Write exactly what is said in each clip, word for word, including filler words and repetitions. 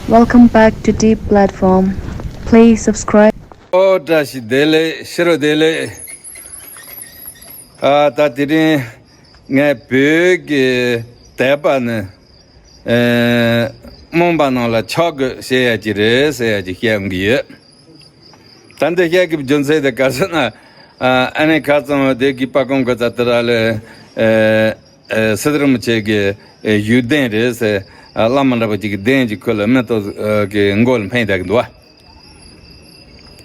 Welcome back to Deep Platform. Please subscribe. ཨོ་བཀྲ་ཤིས་བདེ་ལེགས། ཕྱི་རུ་བདེ་ལེགས། ཨ་ད་དེ་རིང་ངས་བོད་ཀྱི་དད་པ་ནི་ཨེ་རྨོངས་པ་རྣམས་ལ་ཆག་དགོས་ཟེར་ཡ་ཅིག་རེད་ཟེར་ཡ་ཅིག་བཤད་འོང་གི་ཡོད། ད་འདི་བཤད་ཀྱི་རྒྱུ་མཚན་དེ་ག་ཟེར་ན། ཨ་ཨ་ནི་ཁ་ཚང་བ་དེ་གི་པ་ཀོང་གི་ཙ་དེ་ར་ལས་ཨེ་ཨེ་སི་ཏུ་རིན་པོ་ཆེ་གི་ཨེ་བཞུགས་གདན་རེད་ཟེར། ཨ་བླ་མ་འདྲ་པོ་ཅིག་གི་གདན་ཅིག་ཁུར་ལ་མེ་ཏོག་ཨེ་གི་མགོ་ལ་འཕེན་བསྡད་ཀྱི་འདུག་བ།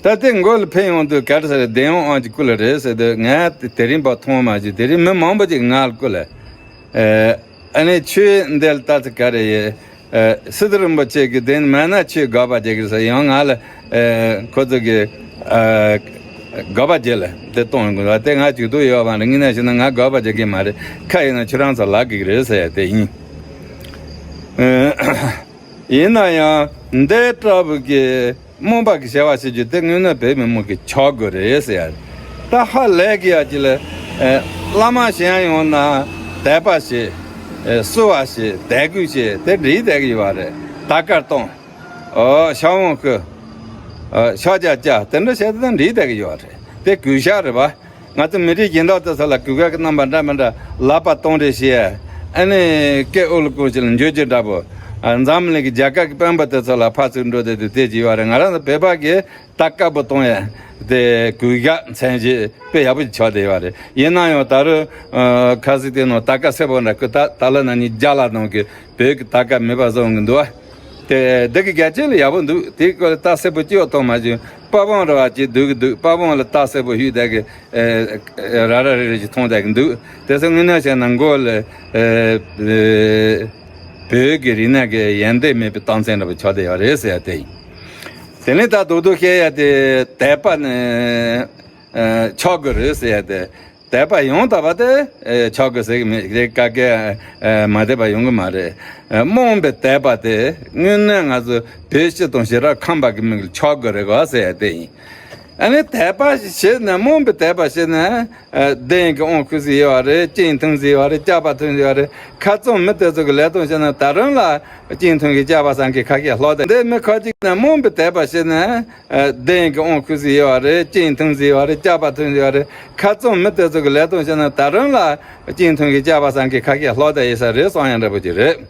ད་དེ་མགོ་ལ་འཕེན་ཡོང་དུས་ག་རེ་ཟེར། བདེན་དབང་ཨང་ཅིག་སྐུ་ལ་རེད་ཟེར་དུས། ང་དེ་རིང་བར་མཐོང་མ་བྱུང་། དེ་རིང་མི་མང་པོ་ཅིག་ང་ལ་སྐུ་ལ་ཨེ་ཨ་ནི་ཁྱོད་འདི་ལ་ལྟ་ཚུལ་ག་རེ་ཡོད། ཨེ་སི་ཏུ་རིན་པོ་ཆེ་གི་གདན་མེད་ན་ཁྱོད་དགག་པ་རྒྱག་གི་རེད་ཟེར། ཡང་ང་ལ་ཨེ་ཁོ་ཚོ་གི་ཨེ་དགག་པ་རྒྱག་ལ་དེ་གཏོང་ཡོང་གི་འདུག་དེ་ང་ཇུས་གཏོགས་ཡོད་པ་རེད། ངས་ན་བྱས་ན་ང་དགག་པ་རྒྱག་གི་མ་རེད། ཁ་ཡིན་ན་ཁྱོད་རང་ཚོ་ལབ་དགོས་ཀྱི་རེད་ཟེར་ཡ་དེ་ཡིན། ཨེ་ཡིན་ན་ཡང་འདི་ལྟ་བུ་གི་རྨོངས་པ་གི་བྱ་བ་བྱེད་རྒྱུ་དེ་དངོས་གནས་བོད་མི་མང་གི་ཆག་དགོས་རེད་ཟེར་ཡ་རེད། ད་ཧ་ལས་ཀྱི་ཡ་ཅིག་ལ་ཨེ་བླ་མ་གཞན་ཡོང་ན་དད་པ་བྱེད། ཨེ་བསུ་བ་བྱེད། དད་གུས་བྱེད། དེ་འགྲིག་བསྡད་ཀྱི་ཡོད་རེད། དར་དཀར་གཏོང་། ཨོ་ཕྱག་འོང་ཁུ། ཨོ་ཕྱག་རྒྱ་བཅག་དེ་འདྲ་བྱས་ཏེ་འགྲིག་བསྡད་ཀྱི་ཡོད་རེད། དེ་གུས་ཞབས་རེད་པ། ང་ཚོ་མི་རིགས་གཞན་དག་དེ་ཚོ་ལ་གུས་ཞབས་ཀྱི་རྣམ་པ་འདྲ་མི་འདྲ་ལག་པ་སྟོང་རེ་བྱས། ཨ་ནི་སྐད་ཨོ་ལོ་ཀོ་ཅིག་ལ་འཇུ་རྒྱུ་འདྲ་པོ། ཨ་འཛམ་གླིང་གི་རྒྱལ་ཁབ་ཀྱི་དཔོན་པོ་དེ་ཚོ་ལ་ཕར་ཚུར་འགྲོ་བསྡད་དུས་དེ་ཅིག་ཡོད་རེད། ང་རང་ཚོ་བོད་པ་གིས་ད་དཀར་པོ་གཏོང་ཡ་དེ་གུས་ཞབས་མཚན་བརྗོད་དཔེ་ཡག་པོ་ཅིག་ཆགས་བསྡད་ཡོད་རེད། ཡིན་ན་ཡང་ད་རུང་ཨ་ཁ་སང་དེ་ནང་དར་དཀར་སེར་པོ་འདྲ་ཁུ་ད་ད་ལོ་ན་ནིང་རྒྱ་ལ་ནང་གི་བོད་ཀྱི་དར་དཀར་མེད་པ་བཟོ་འོང་གི་འདུག་བ། དེ་འདི་གི་རྒྱལ་ཆེན་ལ་ཡག་པོ་འདུག་དེའི་སྐོར་ལ་ད་སེར་པོ་སྐྱེ་བ་ཐོག་མ་བྱུང་། དཔའ་བོ་ར་བ་ཅིག་སྡུག་གི་འདུག་དཔའ་བོ་ལ་ད་སེར་པོ་ཧུད་བསྡད་གི་ཨེ་ཨེ་ར་ར་རི་རི་ཅིག་མཐོང་བསྡད་གི་འདུག་དེ་ཚོ་དངོས་གནས་བཤད་ན་མགོ་ལ་ཨེ་ཨེ་བོད་ཀྱི་རིག་གནས་ཀྱི་ཡོན་ཏན་མེད་པའི་རྟགས་མཚན་འདྲ་པོ་ཆགས་བསྡད་ཡོད་རེད་ཟེར་ཡ་དེ་ཡིན། དེ་ནས་ད་རྡོག་རྡོག་བཤད་ཡ་དེ་དད་པ་ནི་ཨེ་ཆག་དགོས་རེད་ཟེར་ཡ་དེ། དད་པ་ཡང་དག་པ་དེ་ཨེ་ཆག་དགོས་ཟེར་གི་མེད། དེ་ག་གེ་ཨེ་མ་དད་པ་ཡོང་གི་མ་རེད། ཨེ་རྨོངས་པའི་དད་པ་དེ་དངོས་གནས་ང་ཚོ་བོད་སྤྱི་དང་ཞི་དུལ་ཁམས་པ་གི་མིང་ལ་ཆག་དགོས་རེད་གོ་ཟེར་ཡ་དེ་ཡིན། ཨ་ནི་དད་པ་བྱེད་ན་རྨོངས་པའི་དད་པ་བྱེད་ན་ཨེ་གདན་གྱི་དབང་བསྐུར་ཟེར་ཡོད་རེད། སྤྱན་འཐུང་ཟེར་ཡོད་རེད། སྐྱག་པ་འཐུང་ཟེར་ཡོད་རེད། ཁ་རྩང་མི་དེ་ཚོ་གི་ལས་དོན་བྱས་ན་ད་རུང་ལ་སྤྱན་འཐུང་གི་སྐྱག་པ་བསམ་གི་ཁ་ཤས་ལྷོག་དེ། འདི་མི་ཁ་ཅིག་ན་རྨོངས་པའི་དད་པ་བྱེད་ན། ཨ་གདན་གྱི་དབང་བསྐུར་ཟེར་ཡོད་རེད། སྤྱན་འཐུང་ཟེར་ཡོད་རེད། སྐྱག་པ་འཐུང་ཟེར་ཡོད་རེད། ཁ་རྩང་མི་དེ་ཚོ་གི་ལས་དོན་བྱས་ན་ད་རུང་ལ་སྤྱན་འཐུང་གི་སྐྱག་པ་བསམ་གི་ཁ་ཤས་ལྷོག་དེ་ཡིན་ས་རེད། བསམ་ཡ་འདྲ་པོ་ཅིག་རེད།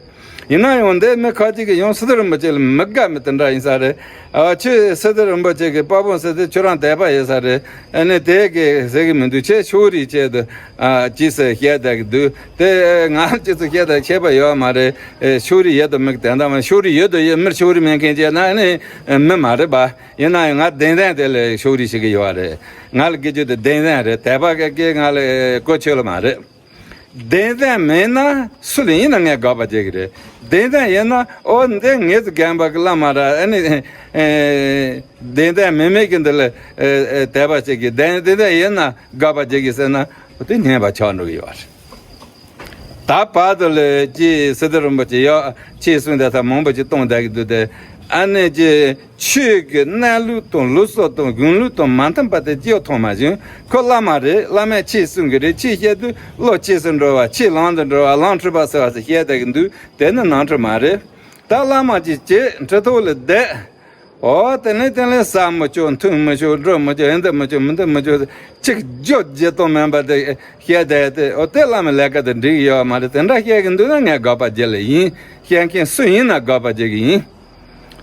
ཡིན་ན་ཡང་འདི་མི་ཁ་ཅིག་གིས་ཡང་སི་ཏུ་རིན་པོ་ཆེ་ལ་མི་དགའ་མི་དེ་འདྲ་ཡིན་ས་རེད། ཨ་ཁྱོད་སི་ཏུ་རིན་པོ་ཆེ་གི་དཔའ་བོ་ཟེར་དུས་ཁྱོད་རང་དད་པ་ཡོད་ས་རེད། ཨ་ནི་དེ་གི་ཟེར་གི་མི་འདུག་ཁྱེད་ཕྱོགས་རིས་བྱས་དུས་ཨ་ཅི་ཟེར་བཤད་བསྡད་གི་འདུག་དེ་ང་ཅི་ཟེར་བཤད་བསྡད་ཁྱད་པར་ཡོད་མ་རེད། ཨེ་ཕྱོགས་རིས་ཡོད་དང་མེད་དེ་འདྲ་མ། ཕྱོགས་རིས་ཡོད་དང་ཡོད། མི་ཕྱོགས་རིས་མེད་མཁན་བྱས་ན་ཨ་ནི་མི་མ་རེད་པ། ཡིན་ན་ཡང་ང་བདེན་བདེན་དེ་ལ་ཕྱོགས་རིས་བྱེད་གི་ཡོད་རེད། ང་ལ་དགེ་ཆོས་དེ་བདེན་བདེན་རེད། དད་པ་གི་གི་ང་ལ་གོ་ཆོད་ལ་མ་རེད། བདེན་བདེན་མེད་ན་སུ་ལ་ཡིན་ན་ངས་དགག་པ་བྱེད་གི་རེད། བདེན་བདེན་ཡིན་ན་ཨོ་འདི་ངེད་ཚོ་རྒན་པ་གི་བླ་མ་ར་ཨ་ནི་ཨེ་བདེན་བདེན་མེད་མེད་གི་འདི་ལ་ཨེ་ཨེ་དད་པ་བྱེད་གི། བདེན་བདེན་བདེན་ཡིན་ན་དགག་པ་བྱེད་གི་ཟེར་ན་དེ་ཉན་པ་ཆགས་འགྲོ་གི་ཡོད་རེད། ད་བར་དུ་ལ་ཅི་སི་ཏུ་རིན་པོ་ཆེ་ཡོད་ཆེ་གསུང་དེ་ཚོ་མང་པོ་ཅིག་གཏོང་བསྡད་ཀྱི་འདུག་སྟེ། ཨ་ནི་ཅི་ཆོས་ཀྱི་གནས་ལུགས་དང་ལུགས་སྲོལ་དང་གཞུང་ལུགས་དང་མ་མཐུན་པ་དེ་ཅི་ཡང་མཐོང་མ་བྱུང་། ཁོ་བླ་མ་རེད། བླ་མས་ཆེ་གསུང་གི་རེད། ཆེ་བཤད་དུས་བློ་ཆེ་སུ་འགྲོ་བ། ཆེ་ལམ་དུ་འགྲོ་བ། ལམ་འཁྲུལ་པ་ཟེར་བ་ཟེར་བཤད་བསྡད་ཀྱི་འདུག་དེ་ནི་ནོར་འཁྲུལ་མ་རེད། ད་བླ་མ་ཅིག་བྱེད་གྲི་ཐོག་ལ་བསྡད། ཨོ་དེ་ནས་དེ་ནས་ཟ་མི་ཆོག་འཐུང་མི་ཆོག་འགྲོ་མི་ཆོག་ཨེ་འདི་མི་ཆོག་མི་འདི་མི་ཆོག་ཅིག་བརྗོད་བརྗེད་གཏོང་མིན་པ་དེ་བཤད་བསྡད་དེ། ཨོ་དེ་བླ་མའི་ལས་ཀ་དེ་འགྲིག་ཡོད་མ་རེད། དེ་འདྲ་བཤད་གི་འདུག་ན་ངས་དགག་པ་བརྒྱབ་ལེ་ཡིན། བཤད་མཁན་སུ་ཡིན་ན་དགག་པ་བརྒྱབ་གི་ཡིན།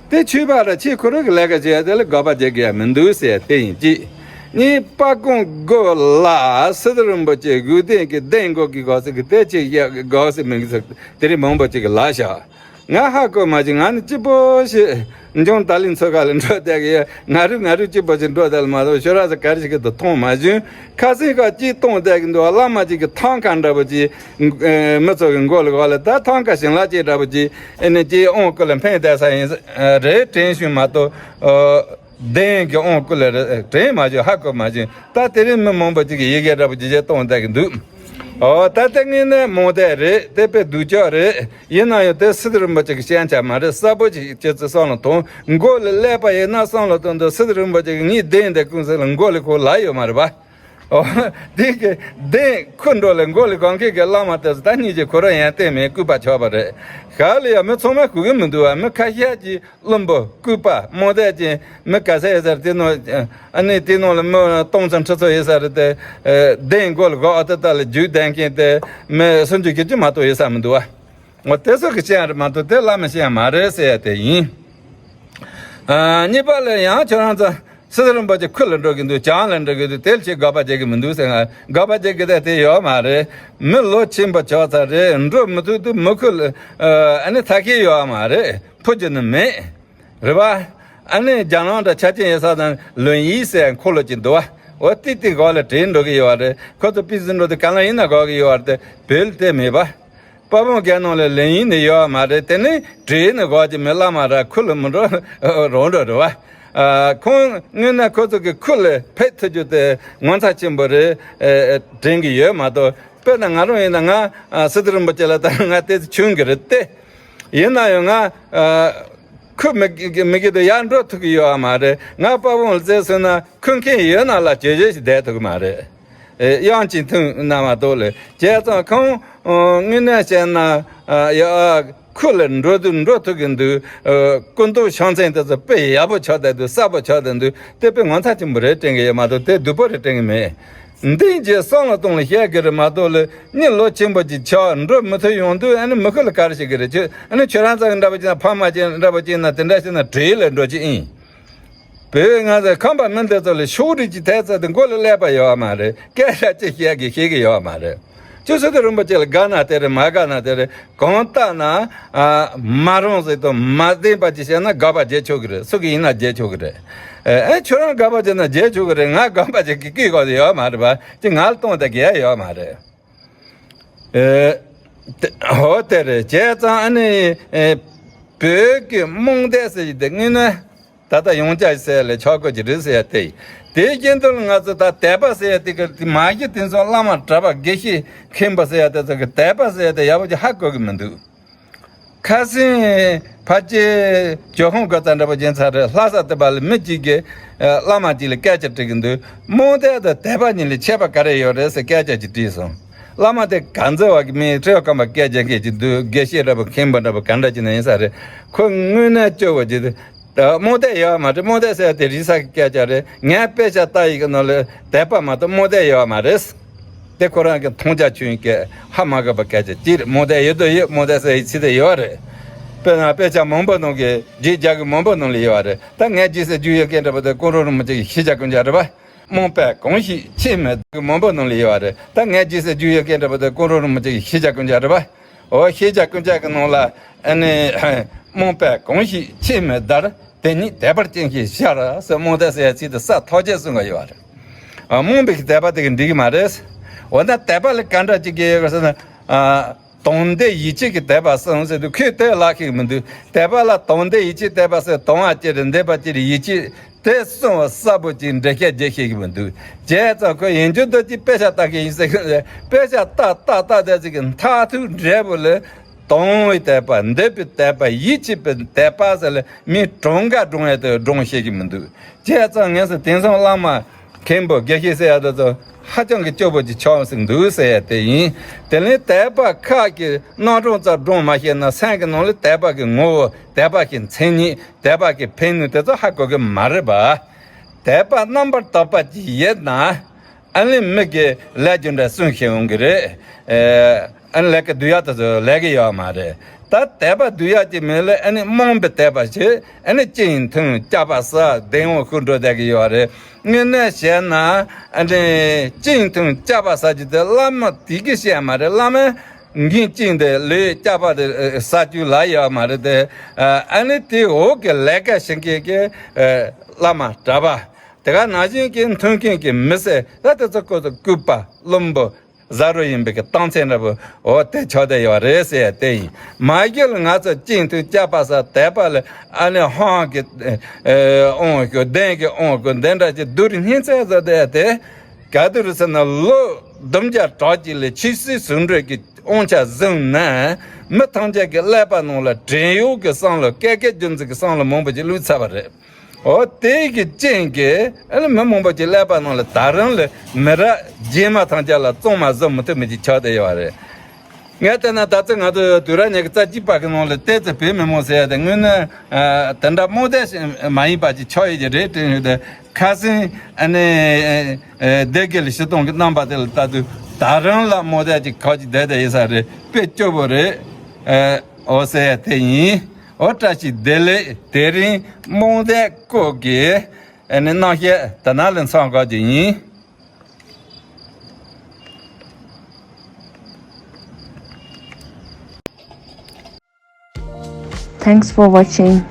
དེ་ཆོས་པ་ར་ཆེ་ཁོ་རང་གི་ལས་ཀ་བྱེད་ཡ་དེ་ལ་དགག་པ་བརྒྱབ་གི་ཡ་མི་འདུག་ཟེར་ཡ་དེ་ཡིན་གཅིག་གཉིས། སྤ་གོང་དགོན་ལ་སི་ཏུ་རིན་པོ་ཆེ་བཞུགས་གདན་གི་གདན་འགོག་གི་དགག་ཟེར་གི་དེ་ཆེ་ཡ་དགག་ཟེར་མིན་གི་ཟེར་དེ་རིང་མང་པོ་ཅིག་གི་ལ་བཞག་ང་ཧ་གོ་མ་བྱུང་། ང་ནི་སྐྱིད་པོ་ཞིག་འཇང་ཏཱ་ལིང་མཚོ་ཁ་ལ་འགྲོ་བསྡད་གི་ཡོད། ང་རུ་ང་རུ་སྐྱིད་པོ་ཞིག་འགྲོ་བསྡད་ལ་མ་གཏོགས་ཤོ་ར་ཟ་ག་རེ་ཞིག་གི་དུ་མཐོང་མ་བྱུང་། ཁ་སང་ཁ་ཅིག་གཏོང་བསྡད་གི་འདུག་བླ་མ་ཅིག་གི་ཐང་ཀ་འདྲ་པོ་ཅིག་ཨེ་མི་ཚོ་གི་མགོ་ལ་གོ་ལ་ད་ཐང་ཀ་ཞིང་ལ་ཅིག་འདྲ་པོ་ཅིག་ཨེ་ནི་ཅིག་ཨོང་ཀུ་ལ་འཕེན་བསྡད་ས་ཡིན་ཨེ་རེད་དྲན་བྱུང་མ་གཏོགས་ཨོ། གདན་གྱི་དབང་བསྐུར་ལ་དྲན་མ་བྱུང་། ཧ་གོ་མ་བྱུང་། ད་དེ་རིང་མི་མང་པོ་ཅིག་གིས་ཡི་གེ་འདྲ་པོ་ཅིག་བྱས་གཏོང་བསྡད་ཀྱི་འདུག་ཨོ་ད་ལྟ་དངོས་གནས་རྨོངས་དད་རེད། དེ་དཔེ་སྡུག་ཅག་རེད། ཡིན་ན་ཡང་དེ་སི་ཏུ་རིན་པོ་ཆེ་གི་ཞན་ཆ་མ་རེད། གསལ་པོ་ཅིག་ཁྱེད་ཚོས་བསམ་བློ་ཐོངས། མགོ་ལ་ཀླད་པ་ཡོད་ན་བསམ་བློ་གཏོང་དུས་སི་ཏུ་རིན་པོ་ཆེ་གིས་ངའི་གདན་དེ་བསྐུར་ཟེར་ལ་མགོ་ལ་ཁོ་ལབ་ཡོད་མ་རེད་པ། ཨོ། དེ་གི་གདན་ཁུ་འགྲོ་ལ་མགོ་ལ་གང་གི་གི་བླ་མ་དེ་ཚོ་ད་གཉིས་ཀྱི་ཁོ་རང་ཡང་བསྟན་མེད་སྐུར་པ་ཆགས་པ་རེད། ཤར་ལ་ཡང་མི་ཚང་མ་ཤོད་གི་མི་འདུག་བ། མི་ཁ་ཤས་ཀྱིས་བླུན་པོ་སྐུར་པ་རྨོངས་དད་ཅན་མི་ག་ཚད་ཡོད་ས་རེད། དེ་ནང་ཨ་ནི་དེ་ནང་ལ་མི་སྟོང་ཚོ་ཁྲི་ཚོ་ཡོད་ས་རེད་དེ། གདན་མགོ་ལ་གོ་ཨ་ཏི་ཏ་ལ་རྒྱུག་བསྡད་མཁན་དེ་མི་སུམ་ཅུ་བཞི་བཅུ་མ་གཏོགས་ཡོད་ས་མི་འདུག་བ། འོ་དེ་ཚོ་གི་བཤད་ཡ་རེད་མ་གཏོགས་དེ་བླ་མའི་བཤད་ཡ་མ་རེད་ཟེར་ཡ་དེ་ཡིན། ཨ། གཉིས་པ་ལ་ཡང་ཁྱོད་རང་ཚོ་སི་ཏཱ་རིན་པོ་ཆེ་ཁུ་ལ་འགྲོ་གི་འདུག་བྱང་ལ་འགྲོ་གི་འདུག་དེ་ལ་ཁྱེད་དགག་པ་བྱེད་གི་མི་འདུག་ཟེར། ང་དགག་པ་བྱེད་གི་ད་དེ་ཡོད་མ་རེད། མི་ལོ་ཆེན་པོ་ཆགས་ཚར་རེད། འགྲོ་མི་ཐུབ་དུས་མི་ཁུ་ལ་ཨ་ནི་ཐ་ཁེ་ཡོད་མ་རེད། ཕུ་རྒྱུ་ནི་མེད། རེད་པ། ཨ་ནི་རྒྱ་ནག་འདྲ་ཆ་རྐྱེན་ཡོད་ས་དང་ལོན་ཡིན་ཟེར་འཁོར་ལོ་ཅིག་འདུག་བ། འོ་ཏིག་ཏིག་གོ་ལ་བྲིས་འགྲོ་གི་ཡོད་རེད། ཁོ་ཚོ་པི་ཙི་འགྲོ་དུས་ག་ལ་ཡིན་ན་གོ་གི་ཡོད་རེད། དེ་བོད་ལ་དེ་མེད་པ། དཔའ་བོ་རྒན་ནང་ལ་ལེན་ཡིན་ནི་ཡོད་མ་རེད། དེ་ནི་བྲིས་ནི་གོ་གི་མེད། བླ་མ་ར་ཁུ་ལ་མི་འགྲོ་རང་འགྲོ་རེད་བ། ཨ། ཁོང་དངོས་གནས་ཁོ་ཚོ་གི་ཁུ་ལ་ཕེབས་ཐུབ་རྒྱུ་དེ་ངོ་མཚར་ཆེན་པོ་རེད། ཨ། དྲན་གི་ཡོད་མ་གཏོགས། དཔེར་ན་ང་རང་ཡིན་ན་ང་ཨ་སི་ཏཱ་རིན་པོ་ཆེ་ལ་ད་ང་དེ་ཚོ་ཆུང་གི་རེད་དེ། ཡིན་ན་ཡང་ང་ཨ་ཁུ་མི་མི་གི་དུ་ཡར་འགྲོ་ཐུབ་ཀྱི་ཡོད་མ་རེད། ང་དཔའ་བོ་ལ་བཙལ་སོང་ན་ཁུ་མཁན་ཡོད་ན་ལ་བྱེད་བྱེད་ཞིག་བསྡད་ཐུབ་ཀྱི་མ་རེད། ཨེ། དབྱངས་ཅིག་ཐུང་ན་མ་གཏོགས་ལས་བྱས་ཙང་ཁོང་ཨ་དངོས་གནས་བཤད་ན་ཨ་ཡ་ཁུ་ལ་འགྲོ་དུས་འགྲོ་ཐུབ་ཀྱི་འདུག་ཨ། སྐུ་མདོག་ཕྱག་མཚན་དེ་ཚོ་དཔེ་ཡག་པོ་ཆགས་བསྡད་འདུག་གསལ་པོ་ཆགས་བསྡད་འདུག་དེ་དཔེ་ངོ་མཚར་ཆེན་པོ་རེད་དྲན་གི་ཡོད་མ་གཏོགས་དེ་སྡུག་པོ་རེད་དྲན་གི་མེད། འདི་རྗེས་བསམ་བློ་གཏོང་ལ་བཤད་གི་རེད་མ་གཏོགས་ལ། མི་ལོ་ཆེན་པོ་ཅིག་ཆགས་འགྲོ་མི་ཐུབ་ཡོང་དུས་ཨ་ནི་མི་ཁུ་ལ་ག་རེ་བྱེད་གི་རེད། ཁྱོད་ཨ་ནི་ཁྱོད་རང་ཚོ་གི་འདྲ་པོ་ཅིག་ན་ཕ་མ་ཅིག་འདྲ་པོ་ཅིག་ན་དེ་འདྲ་ཞིག་ན་བྲེལ་ལ་འགྲོ་ཅིག་ཨིན། བོད་ང་ཚོ་ཁམས་པ་མི་འདི་ཚོ་ལ་ཕྱོགས་རིས་ཀྱི་ཐད་ཚད་དུ་མགོ་ལ་ཀླད་པ་ཡོད་མ་རེད། སྐད་ཆ་ཅིག་བཤད་གི་ཤེས་གི་ཡོད་མ་རེད། ཅི་སྲིད་དུ་རིན་པོ་ཆེ་ལ་དགའ་ན་དེ་རེད། མ་དགའ་ན་དེ་རེད། གང་ལྟར་ན་ཨ་མ་རུང་ཟེར་དང་མ་བདེན་པ་ཅིག་བཤད་ན་དགག་པ་བྱེད་ཆོག་གི་རེད། སུ་གི་ཡིན་ན་བྱེད་ཆོག་གི་རེད། ཨེ། ཁྱོད་རང་དགག་པ་བྱེད་ན་བྱེད་ཆོག་གི་རེད། ང་དགག་པ་བྱེད་གི་སྐད་གོ་དེ་ཡོད་མ་རེད་པ། ཅི་ང་ལ་གཏོང་དེ་གི་ཡ་ཡོད་མ་རེད། ཨེ། དེ་ཧོ་དེ་རེད། བྱས་ཙང་ཨ་ནི་ཨེ་བོད་ཀྱི་རྨོངས་དད་ཟེར་གྱི་དེ་དངོས་གནས་ད་ལྟ་ཡོངས་ཁྱབ་ཟེར་ལས་ཆོག་གོ་གི་རེད་ཟེར་ཡ་དེ། དེའི་རྐྱེན་དུ་ང་ཚོ་ད་དད་པ་ཟེར་ཡ་དེ་གི་དེ་མ་གཞི་དེ་ཚོ་བླ་མ་གྲྭ་པ་དགེ་བཤེས་མཁན་པོ་ཟེར་ཡ་དེ་ཚོ་གི་དད་པ་ཟེར་ཡ་དེ་ཡག་པོ་ཅིག་ཧ་གོ་གི་མི་འདུག་ཁ་སང་ཕལ་ཆེར་ཇོ་ཁང་གི་ཙམ་འདྲ་པོ་ཅན་ཚར་རེད། ལྷ་ས་དེ་པ་ལ་མི་གཅིག་གིས་ཨ་བླ་མ་གཅིག་ལ་སྐད་ཆ་དྲིས་གི་འདུག་རྨོངས་དད་དང་དད་པ་གཉིས་ལ་ཁྱད་པར་ག་རེ་ཡོད་རེད་ཟེར་སྐད་ཆ་ཅིག་དྲིས་སོང་། བླ་མ་དེ་ག་ཚོད་བ་གི་མིན་ཁྲི་བ་སྐམ་པ་སྐད་ཆ་སྐད་ཅིག་འདུག་དགེ་བཤེས་འདྲ་པོ་མཁན་པོ་འདྲ་པོ་ག་འདྲ་ཅིག་ན་ཡིན་ས་རེད། ཁོ་དངོས་གནས་སྐྱོ་བོ་ཅིག་ད་རྨོངས་དད་ཡོད་མ་རེད། རྨོངས་དད་ཟེར་ཡ་དེ་རིག་གསར་གྱི་སྐད་ཆ་རེད། ངས་དཔེ་ཆ་ལྟ་ཡི་གི་ནང་ལ་དད་པ་མ་གཏོགས་རྨོངས་དད་ཡོད་མ་རེད། དེ་ཁོ་རང་གི་མཐོང་རྒྱ་ཆུང་གི་ཧ་མ་གོ་བ་སྐད་ཆ་ཅིག་རེད། རྨོངས་དད་ཡོད་དོ་ཡོད། རྨོངས་དད་ཟེར་ཡི་ཚིག་དེ་ཡོད་རེད། དཔེར་ན་དཔེ་ཆ་མང་པོ་ནང་གི་རྗེས་རྒྱ་གི་མང་པོ་ནང་ལ་ཡོད་རེད། ད་ངས་རྗེས་ཟེར་རྒྱུ་ཡོད་མཁན་འདྲ་པོ་དེ་ཀོང་རོ་རིན་པོ་ཆེ་གི་ཤེས་བྱ་ཀུན་ཁྱབ་རེད་པ། རྨོངས་པས་གང་ཞིག་ཆེས་མི་གི་མང་པོ་ནང་ལ་ཡོད་རེད། ད་ངས་རྗེས་ཟེར་རྒྱུ་ཡོད་མཁན་འདྲ་པོ་དེ་ཀོང་རོ་རིན་པོ་ཆེ་གི་ཤེས་བྱ་ཀུན་ཁྱབ་རེད་པ། འོ་ཤེས་བྱ་ཀུན་ཁྱབ་ཀྱི་ནང་ལ་ཨ་ནི་རྨོངས་པས་གང་ཞིག་ཆེས་མི་བདར། དེ་ཉིད་དད་པར་སྐྱེངས་ཤིང་ཤར་ཟེར། རྨོངས་དད་ཟེར་ཡ་ཚིག་དེ་ས་ཐོག་ཆད་གསུང་གི་ཡོད་རེད། ཨ། རྨོངས་པའི་དད་པ་དེ་གི་འགྲིག་གི་མ་རེད། འོ་ན་དད་པ་ལ་ག་འདྲ་ཅིག་གི་ཡོད་ཟེར་ན། ཨ། དང་ལྡན་ཡིད་ཆེས་ཀྱི་དད་པ་གསུངས་ཟེར་དུས་ཁོས་དེ་ལ་ཤེས་ཀྱི་མི་འདུག་དད་པ་ལ་དང་ལྡན་ཡིད་ཆེས་དད་པ་ཟེར། དང་བ་ཅི་རེད། ལྡན་པ་ཅི་རེད། ཡིད་ཆེས་དེ་གསུང་བ་གསལ་པོ་ཅིག་འགྲེལ་བཤད་རྒྱག་ཤེས་ཀྱི་མི་འདུག་བྱས་ཙང་ཁོས་ཡིན་རྒྱུ་འདོད་ཀྱི་དཔེ་ཆ་ལྟ་གི་ཡིན་ཟེར་གི། དཔེ་ཆ་ལྟ་ལྟ་ལྟ་བསྡད་ཅིག་གི་མཐར་ཐུག་འབྲས་བུ་ལ། དང་བའི་དད་པ། ལྡན་པའི་དད་པ། ཡིད་ཆེས་པའི་དད་པ་ཟེར་ལ་མི་གྲངས་ཀ་སྒྲུང་ཡ་དེ་སྒྲུང་ཤེས་ཀྱི་མི་འདུག་བྱས་ཙང་ངས་ཟེར། དེང་སང་བླ་མ་མཁན་པོ་དགེ་བཤེས་ཟེར་ཡ་དེ་ཚོ་ཧ་ཅང་གི་སྐྱོ་པོ་ཅིག་ཆགས་སུ་འདུག་ཟེར་ཡ་དེ་ཡིན། དེ་ལས་དད་པ་ཁག་གི་རྣམ་གྲངས་ཙམ་སྒྲུང་མ་ཤེས་ན་སེམས་ཀྱི་ནང་ལ་དད་པ་གི་ངོ་བོ། དད་པ་གི་མཚན་ཉིད། དད་པ་གི་ཕན་ནུས་དེ་ཚོ་ཧ་གོ་གི་མ་རེད་པ། དད་པ་རྣམ་པར་དག་པ་ཅིག་ཡོད་ན། ཨ་ནི་མི་གི་ལས་རྒྱུ་འབྲས་སུན་ཤེས་འོང་གི་རེད། ཨ་ནི་ལས་ཀ་སྡུག་ཡག་དེ་ཚོ་ལས་ཀྱི་ཡོད་མ་རེད། ད་དད་པ་སྡུག་ཡག་ཅིག་མེད་ལ། ཨ་ནི་རྨོངས་པའི་དད་པ་ཞིག་ཨ་ནི་གཅིག་མཐུན་སྐྱག་པ་ཟ་བདེན་དབང་ཤོར་འགྲོ་བསྡད་ཀྱི་ཡོད་རེད། དངོས་གནས་བཤད་ན་ཨ་ནི་གཅིག་མཐུན་སྐྱག་པ་ཟ་རྒྱུ་དེ་བླ་མ་དེ་གིས་བཤད་མ་རེད། བླ་མ་འགན་གཅིག་འདི་ལས་སྐྱག་པ་དེ་ཟ་རྒྱུ་ལ་ཡོད་མ་རེད་དེ། ཨ་ནི་དེ་འོག་གི་ལས་ཀ་བྱེད་མཁན་གྱི་བླ་མ་གྲྭ་པ། དེ་ག་ནང་བཞིན་གྱི་མཐུན་རྐྱེན་གྱི་མི་སེར་ད་དེ་ཚོ་ཁོ་ཚོ་སྐུར་པ་བླུན་པོ་ཟ་རུ་ཡིན་པའི་གི་རྟགས་མཚན་འདྲ་པོ་འོ་དེ་ཆགས་བསྡད་ཡོད་རེད་ཟེར་ཡ་དེ་ཡིན། མ་གཞི་ལ་ང་ཚོ་གཅིག་མཐུན་སྐྱག་པ་ཟ་དད་པ་ལ་ཨ་ནི་ཧང་གི་ཨོང་ཞོ་གདན་གྱི་ཨོང་ཞོ་འདི་འདྲ་ཅིག་བསྡུ་རུ་སྙིང་ཚད་བཟོ་བསྡད་ཡ་དེ་ག་དུས་རེད་ཟེར་ན། ལོ་བདུན་བརྒྱ་གྲངས་ཅིག་ལ་ཆོས་སྲིད་ཟུང་འབྲེལ་གྱི་དབང་ཆ་བཟུང་ནས་མི་ཐམས་ཅད་ཀྱི་ཀླད་པ་ནང་ལ་བྲན་གཡོག་གི་བསམ་བློ། བཀས་བཀོད་རྒྱུད་འཛིན་གྱི་བསམ་བློ་མང་པོ་ཅིག་བླུགས་ཚར་བ་རེད། འོ་དེ་གི་རྐྱེན་གྱིས་ཨ་ནི་མི་མང་པོ་ཅིག་ཀླད་པ་ནང་ལ་ད་རུང་ལ་མི་རབས་རྗེས་མ་ཐམས་ཅད་ལ་གཙང་མ་བཟོ་མི་ཐུབ་མི་ཅིག་ཆགས་བསྡད་ཡོད་རེད། ངས་བལྟས་ན་ད་ཚོད་ང་ཚོ་དུས་རབས་ཉི་ཤུ་རྩ་གཅིག་པ་གི་ནང་ལ་བལྟས་ཚེ་བོད་མི་མང་ཟེར་ཡ་དེ་དངོས་གནས་ཨ་དེ་འདྲ་རྨོངས་དད་མ་ཡིན་པ་ཅིག་ཆགས་ཡོད་ཀྱི་རེད་དྲན་ཡོད་དེ། ཁ་སང་ཨ་ནི་ཨ་སྡེ་དགེ་ལ་སྤྱིར་བཏང་གི་རྣམ་པ་དེ་ལ་ལྟ་དུས་ད་རུང་ལ་རྨོངས་དད་ཅིག་ཁ་ཅིག་བསྡད་བསྡད་ཡོད་ས་རེད། དཔེ་སྐྱོ་པོ་རེད། ཨ་འོ་ཟེར་ཡ་དེ་ཡིན། འོ་བཀྲ་ཤིས་བདེ་ལེགས། དེ་རིང་རྨོངས་དད་སྐོར་གྱི་ཨ་ནི་རྣམ་བཤད་དེ་ན་ལ་མཚམས་འཇོག་རྒྱུ་ཡིན། Thanks for watching.